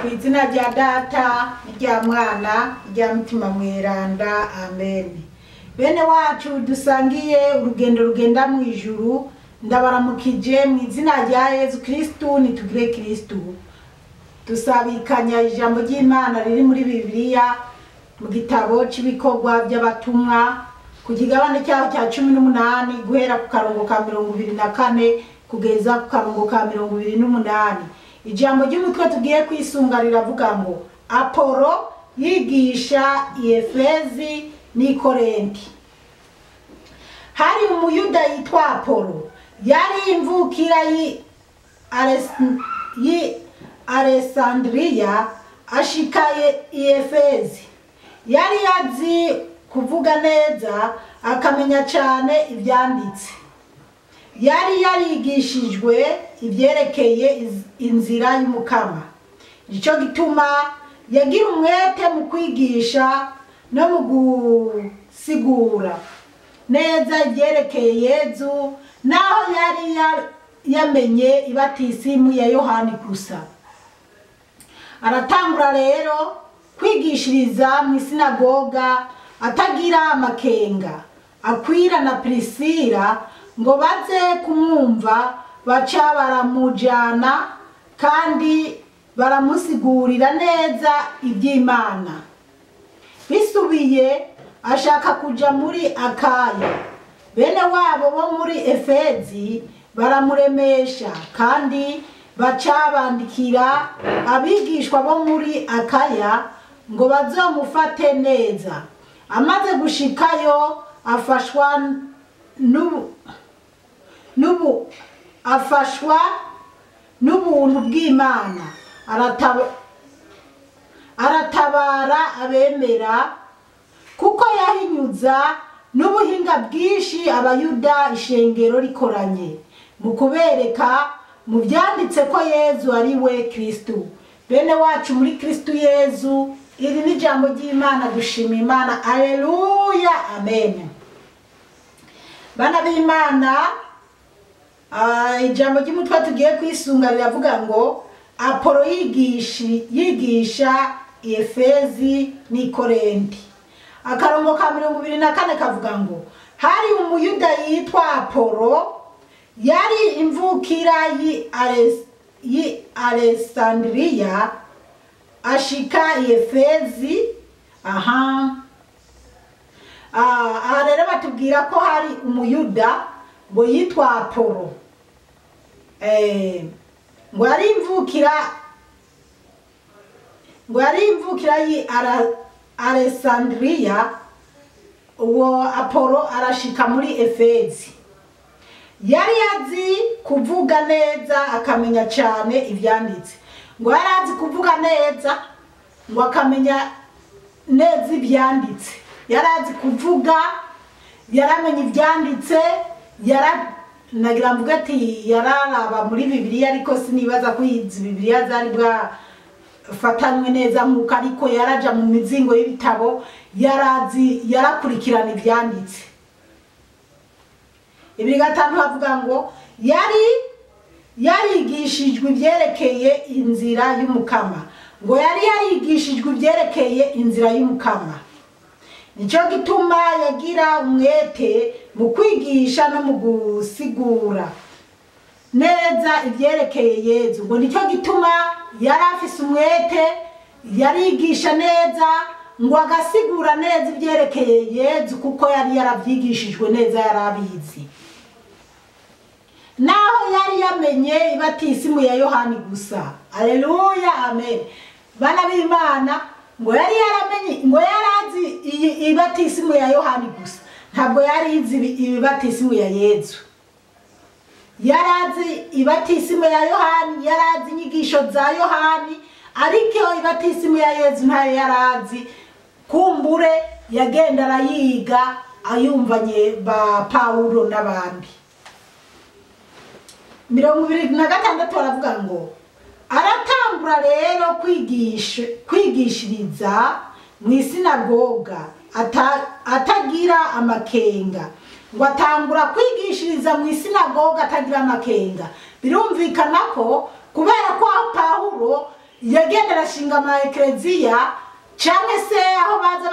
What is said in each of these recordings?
Ku izina rya Data n'irya Mwana n'irya Mutima Mweranda, amen. Bene wacu dusangiye urugendo rugenda mu ijuru, ndabaramukije mu izina rya Yezu Kristu. Nitugire Kristu. Dusabikanya ijambo ry'Imana riri muri Bibiliya mu gitabo cy'ibikorwa by'abatumwa ku kigabane cyaho cya 18 guhera ku karongo ka 24 kugeza ku karongo ka 28. Ijambo ry'umutwe tugiye kwisunga riravuga ngo Apolo yigisha i Efezi n'i Korenti. Hari umuyuda yitwa Apolo, yari imvukira y'i Alessandria, ashikaye i Efezi. Yari azi kuvuga neza, akamenya cyane ibyanditse. Yari yarigishijwe ibyerekeye inzira y'Umukama. Nicyo gituma yagira umwete mu kwigisha no mu gusigura neza ibyerekeye Yezu, naho yari yamenye ibatisimu ya Yohani gusa. Aratangura rero kwigishiriza mu isinagoga atagira amakenga. Akwira na Prisila ngo baze kumwumva, baca baramujana kandi baramusigurira neza iby'Imana. Bisubiye ashaka kuja muri Akaya. Bene wabo bo muri Efezi baramuremesha, kandi baca bandikira abigishwa bo muri Akaya ngo bazomufate neza. Amaze gushikayo afashwa n'ubuntu bw'Imana, aratabara abemera, kuko yahinyuza n'ubuhinga bwinshi abayuda ishengero rikoranye mu kubereka mu byanditse ko Yezu ari we Kristu. Bene wacu muri Kristu Yezu, iri ni ijambo ry'Imana. Dushima Imana, aleluya, amen. Bana b'Imana, ijambo ry'umutwe tugiye kwisunga riravuga ngo Apolo yigisha i Efezi n'i Korenti. Akarongo ka 24 kavuga ngo hari umuyuda yitwa Apolo, yari imvukira y'i Alessandria, ashika i Efezi. Aha rero batubwira ko hari umuyuda ngo yitwa Apolo, ngo yari imvukira y'i Alessandria. Uwo Apolo arashika muri Efezi. Yari azi kuvuga neza, akamenya cyane ibyanditse. Ngo yari azi kuvuga neza, ngo akamenya neza ibyanditse. Yari azi kuvuga, yaramenya ibyanditse, nagira mvuga ati yararaba muri Bibiliya, ariko sinibaza ko izi Bibiliya zari bwafatanywe neza nkuko, ariko yaraja mu mizingo y'ibitabo, yarazi, yarakurikirana ibyanditse. 25 havuga ngo yari yarigishijwe ibyerekeye inzira y'Umukama. Ngo yari yarigishijwe ibyerekeye inzira y'Umukama. Nicyo gituma yagira umwete mu kwigisha no mu gusigura neza ibyerekeye Yezu. Ngo nicyo gituma yari afise umwete, yarigisha neza, ngo agasigura neza ibyerekeye Yezu, kuko yari yarabyigishijwe neza, yarabizi. Naho yari yamenye ibatisimu ya Yohani gusa. Aleluya, amen. Bana b'Imana, ngo yari yaramenye, ngo yarazi ibatisimu ya Yohani gusa, ntabwo yari izi ibatisimu ya Yezu. Yarazi ibatisimu ya Yohani, yarazi inyigisho za Yohani, ariko ibatisimu ya Yezu ntayo yarazi. Kumbure yagenda arayiga ayumvanye ba Paulo n'abandi. 26 aravuga ngo aratangura rero kwigishiriza mu isinagoga atagira amakenga. Ngo atangura kwigishiriza mu isinagoga atagira amakenga. Birumvikana ko kubera ko Paulo Yagenda arashinga ama ekleziya cyangwa se aho baza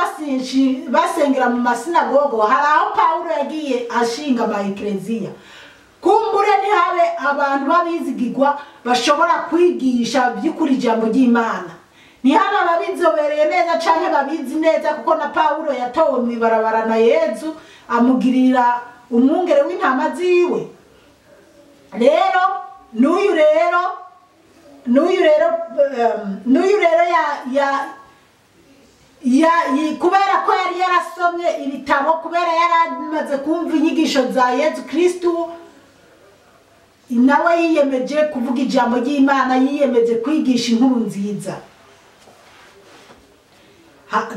basengera mu masinagogo. Hari aho Pawulo yagiye ashinga ama ekleziya. Kumbure ntihabe abantu babizigirwa bashobora kwigisha by'ukuri ijambo ry'Imana, ntihabe ababizobereye neza canke babizi neza, kuko na Pawulo yatowe mw'ibarabara na Yezu amugirira umwungere w'intama ziwe. Rero n'uyu rero n'uyu rero n'uyu rero ya kubera ko yari yarasomye ibitabo, kubera yaramaze kumva inyigisho za Yezu Kristu, nawe yiyemeje kuvuga ijambo ry'Imana, yiyemeje kwigisha inkuru nziza.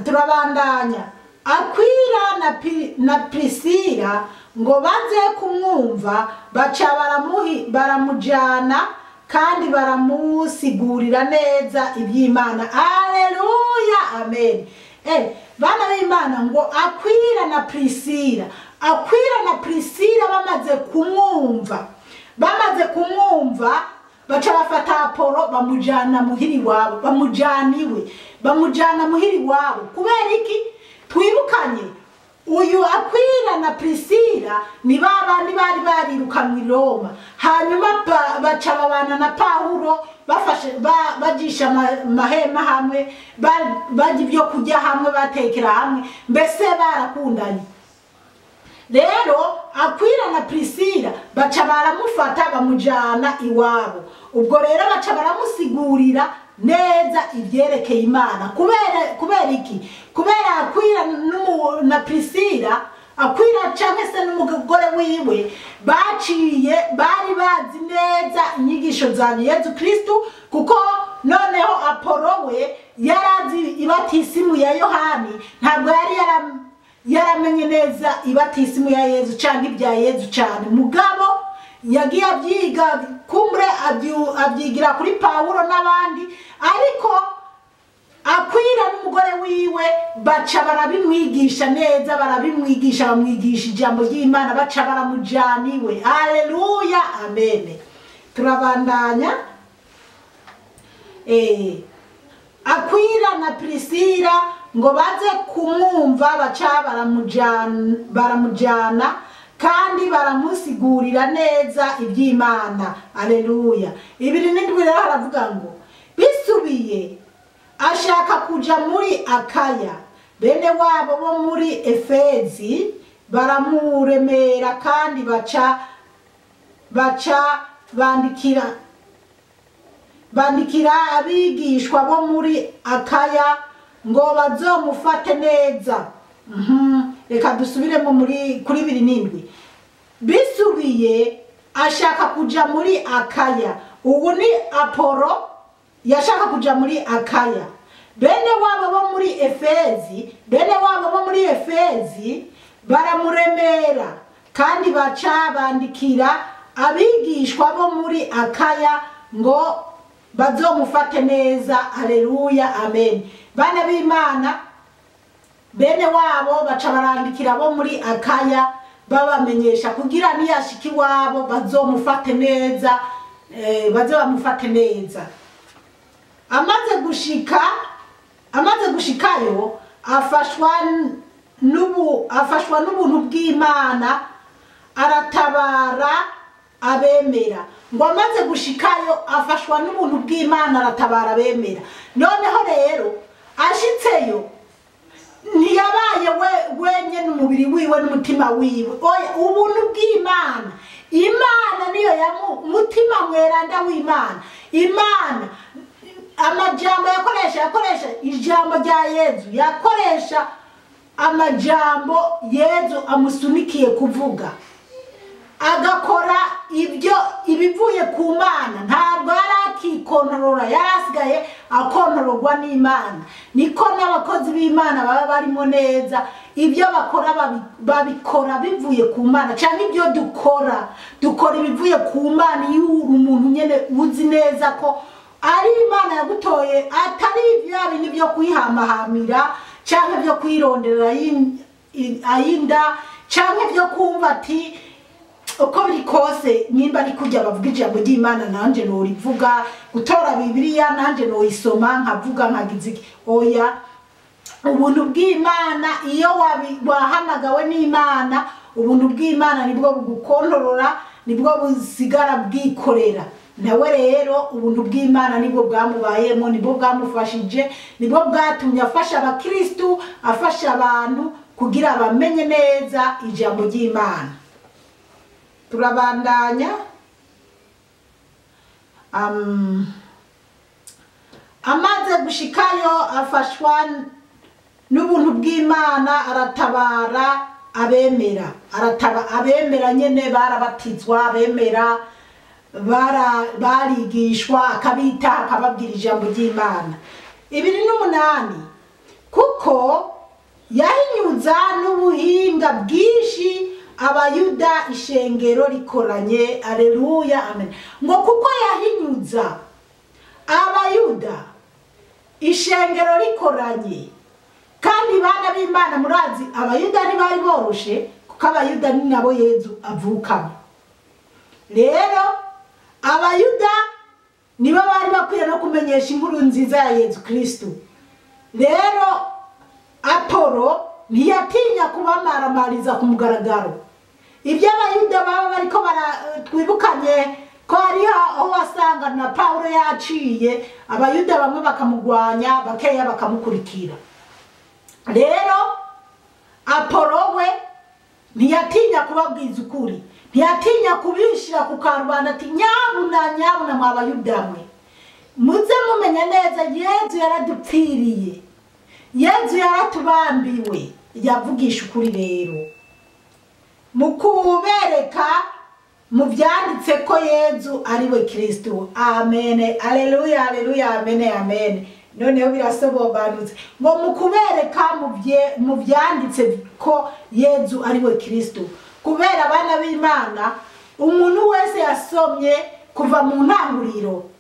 Turabandanya. Akwila na Prisila ngo baze kumwumva, baca baramujana kandi baramusigurira neza iby'Imana. Haleluya, amen. Bana b'Imana, ngo Akwila na Prisila, Akwila na Prisila bamaze kumwumva baca bafata Apolo bamujana muhiri wabo, bamujana iwe, bamujana muhiri wabo. Kubera iki? Twibukanye, uyu Akwila na Prisila ni babandi bari barirukanwe i Roma, hanyuma baca babana na Pawulo, bafashe bajisha amahema hamwe, barya ibyo kurya hamwe, batekera hamwe, mbese barakundanye. Rero Akwila na Prisila baca baramufata bamujana iwabo. Ubwo rero baca baramusigurira neza ibyerekeye Imana. Kubera iki? Kubera Akwila na Prisila, Akwila canke se n'umugore wiwe, baciye bari bazi neza inyigisho za Yezu Kristu, kuko noneho Apolo we yarazi ibatisimu ya Yohani, ntabwo yari yaramenye neza ibatisimu ya Yezu canke ibya Yezu cane, mugabo yagiye abyiga, kumure abyigira kuri Pawulo n'abandi. Ariko Akwila n'umugore wiwe baca barabimwigisha neza, barabimwigisha, bamwigisha ijambo ry'Imana, baca baramujana iwe. Haleluya, amen. Turabandanya. Akwila na Prisila ngo baze kumwumva, baca baramujana kandi baramusigurira neza iby'Imana. Aleluya. 27 rero haravuga ngo bisubiye ashaka kuja muri Akaya, bene wabo bo muri Efezi baramuremera kandi baca bandikira abigishwa bo muri Akaya ngo bazomufate neza. Reka dusubiremo muri kuri 27. Bisubiye ashaka kuja muri Akaya. Ubu ni Apolo yashaka kuja muri Akaya. Bene wabo bo muri Efezi, bene wabo bo muri Efezi baramuremera kandi baca bandikira abigishwa bo muri Akaya ngo bazomufate neza. Haleluya, amen. Bana b'Imana, bene wabo baca barandikira bo muri Akaya babamenyesha kugira niyashika iwabo bazomufate neza, baze bamufate neza. Amaze gushikayo afashwa n'ubuntu bw'Imana, aratabara abemera. Ngo amaze gushikayo afashwa n'ubuntu bw'Imana, aratabara abemera. Noneho rero ashitseyo ntiyabaye we wenyene, umubiri wiwe n'umutima wiwe, oya, ubuntu bw'Imana, Imana niyo yamu mutima mweranda w'Imana. Imana amajambo yakoresha ijambo rya Yezu, yakoresha amajambo Yezu amusunikiye kuvuga, agakora ibyo ibivuye ku Mana. Ntabwo yari akikontorora, yari asigaye akontororwa n'Imana. Niko n'abakozi b'Imana baba barimo neza, ibyo bakora babikora bivuye ku Mana, cyangwa ibyo dukora, dukora ibivuye ku Mana. Iyo uri umuntu nyene uzi neza ko ari Imana yagutoye, atari bya bindi byo kwihamahamira cyangwa byo kwironderera ayinda cyangwa byo kumva ati Uko biri kose, nimba ari kujya bavuga ijambo ry'Imana nanje norivuga, gutora Bibiliya nanje noyisoma nkavuga nkagize iki. Oya, ubuntu bw'Imana, iyo wahamagawe n'Imana, ubuntu bw'Imana nibwo bugukontorora, nibwo busigara bwikorera. Nawe rero ubuntu bw'Imana nibwo bwamubayemo, nibwo bwamufashije, nibwo bwatumye afasha abakristu, afasha abantu kugira bamenye neza ijambo ry'Imana. Turabandanya. Amaze gushikayo afashwa n'ubuntu bw'Imana, aratabara abemera, arataba abemera nyene, barabatizwa, abemera barigishwa, akabita, akababwira ijambo ry'Imana. 28, kuko yahinyuza n'ubuhinga bwinshi Abayuda ishengero rikoranye. Aleluya, amen. Ngo kuko yahinyuza Abayuda ishengero rikoranye, kandi bana b'Imana murazi Abayuda ntibari boroshe, kuko Abayuda ni nabo Yezu avukamo. Rero Abayuda nibo bari bakwiye no kumenyesha inkuru nziza ya Yezu Kristo. Rero Apolo ntiyatinya kubamaramariza ku mugaragaro ibyo Abayuda baba bariko twibukanye ko hariho aho wasanga na Paulo yaciye, Abayuda bamwe bakamugwanya, bakeya bakamukurikira. Rero Apolo we ntiyatinya kubabwiza ukuri, ntiyatinya kubishira ku karubanda ati nyabuna nyabuna mwa Bayuda mwe, muze mumenye neza Yezu yaradupfiriye, Yezu yaratubambiwe. Yavugisha ukuri rero mu kubereka mu byanditse ko Yezu ari we Kristo. Amen, aleluya, aleluya, amen, amen. Noneho birasobanutse ngo mu kubereka mu byanditse ko Yezu ari we Kristo. Kubera abana b'Imana, umuntu wese yasomye kuva mu ntanguriro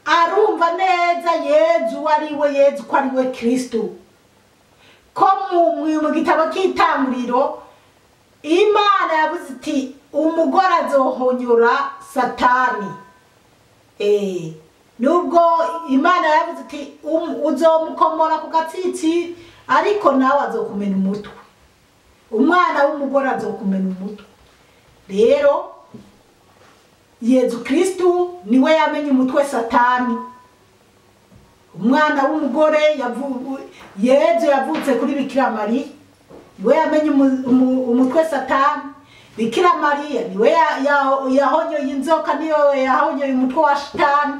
arumva neza Yezu ari we, Yezu ko ari we Kristo. Ko mu gitabo cy'itanguriro Imana yavuze iti umugore azohonyora Satani. Nubwo Imana yavuze iti uzomukomora ku gatsitsi, ariko nawe azokumena umutwe, umwana w'umugore azokumena umutwe. Rero Yezu Kristo niwe yamenye umutwe Satani. Umwana w'umugore Yezu yavutse kuri Bikira Mariya, niwe yamenye umutwe Satani. Bikira Mariya niwe yahonyoye inzoka, niwe yahonyoye umutwe wa Shitani.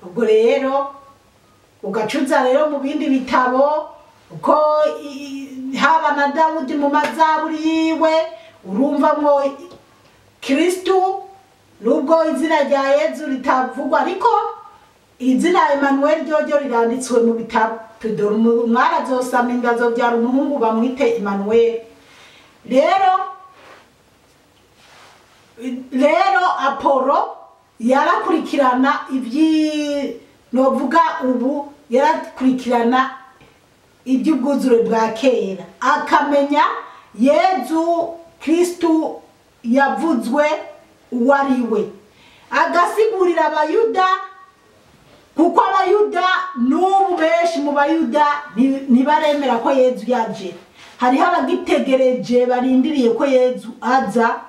Ubwo rero ugacuza rero mu bindi bitabo uko haba na Dawudi mu mazaburi yiwe, urumva mwo Kristo, nubwo izina rya Yezu ritavugwa, ariko izina Emmanuel ryo riranditswe mu bitabo. Tudore umwana azosama inda azobyara umuhungu bamwite Emmanuel. Rero Apolo yarakurikirana ibyi novuga ubu, yarakurikirana iby'ubwuzure bwa kera, akamenya Yezu Kristo yavuzwe uwo ari we, agasigurira Abayuda, kuko Abayuda n'ubu benshi mu Bayuda ntibaremera ko Yezu yaje. Hariho abagitegereje barindiriye ko Yezu aza,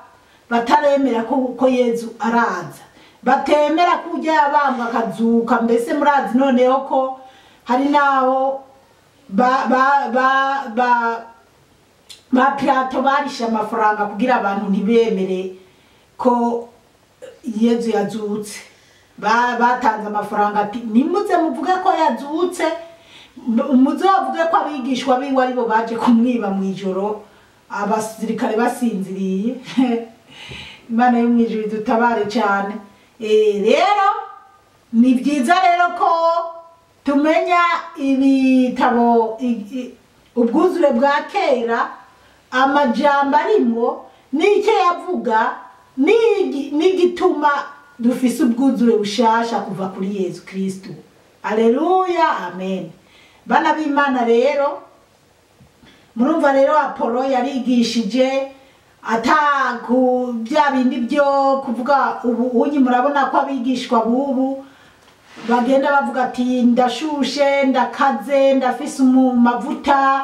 bataremera ko Yezu araza, batemera ko ujya yabambwa akazuka. Mbese murazi noneho ko hari naho ba Pilato barishe amafaranga kugira abantu ntibemere ko Yezu yazutse. Batanze amafaranga ati nimuze muvuge ko yazutse, muze bavuge ko abigishwa biwe aribo baje kumwiba mu ijoro abasirikare basinziriye. Imana yo mu ijuru idutabare cyane. Rero ni byiza rero ko tumenya ibitabo ubwuzure bwa kera, amajambo arimo n'icyo yavuga, n'igituma dufise ubwuzure bushasha kuva kuri Yezu Kristo. Aleluya, amen. Bana b'Imana rero murumva rero Apolo yarigishije Ata ku bya bindi byo kuvuga ubu unyi murabona ko abigishwa bubu bagenda bavuga ati ndashushe, ndakaze, ndafise mavuta,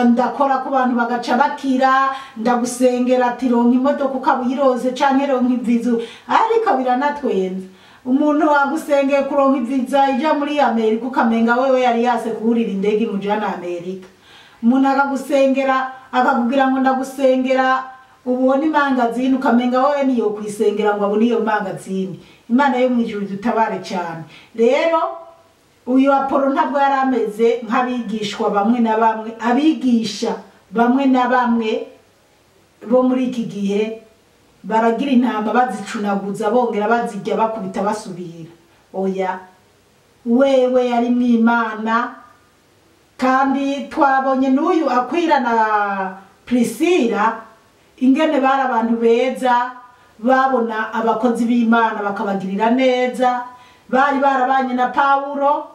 ndakora ku bantu bagaca bakira, ndagusengera ati ronka imodoka ukabuyiroze canke ronka ivizu. Ariko biranatwenza, umuntu wagusengeye kuronka iviza ija muri Amerika ukamenga wewe yari yase kuhurira indege imujana Amerika. Umuntu akagusengera akakubwira ngo ndagusengera ubone imangazini, ukamenga wewe niyo kwisengera ngo abone iyo mangazini. Imana yo mwijuru dutabare cyane. Rero uyu Apolo ntabwo yari ameze nk'abigishwa bamwe na bamwe, abigisha bamwe na bamwe bo muri iki gihe baragira intama bazicunaguza bongera bazirya bakubita basubira. Oya, wewe yari mw'Imana. Kandi twabonye n'uyu Akwila na Priscilla ingene bari abantu beza, babona abakozi b'Imana bakabagirira neza, bari barabanye na Pawulo.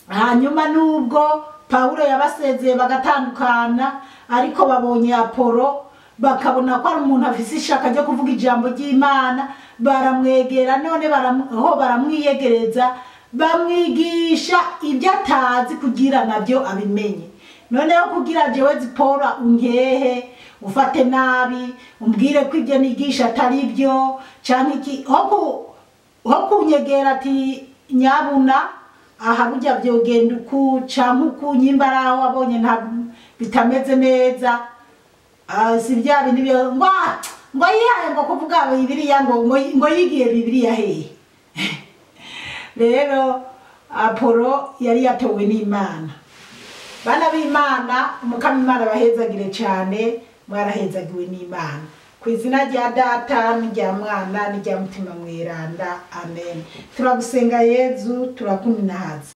Hanyuma nubwo Pawulo yabasezeye bagatandukana, ariko babonye Apolo bakabona ko ari umuntu afise ishaka ryo kuvuga ijambo ry'Imana, baramwegera none ho baramwiyegereza, bamwigisha ibyo atazi kugira nabyo abimenye. Noneho kugira jewe Zipora unkehe ufate nabi umbwire ko ibyo nigisha atari byo canke iki, ho kunyegera ati nyabuna aha burya byogenda uku canke uku, nyimba ari aho wabonye nta bitameze neza. Si bya bindi byo ngo yihaye ngo kuvuga Bibiliya ngo yigiye Bibiliya hehe. Rero Apolo yari yatowe n'Imana. Bana b'Imana, umukama Imana bahezagire cyane, mwarahezagiwe n'Imana. Ku izina rya Data n'irya Mwana n'irya Mutima Mweranda, amen. Turagusenga Yezu, turakuminahaza.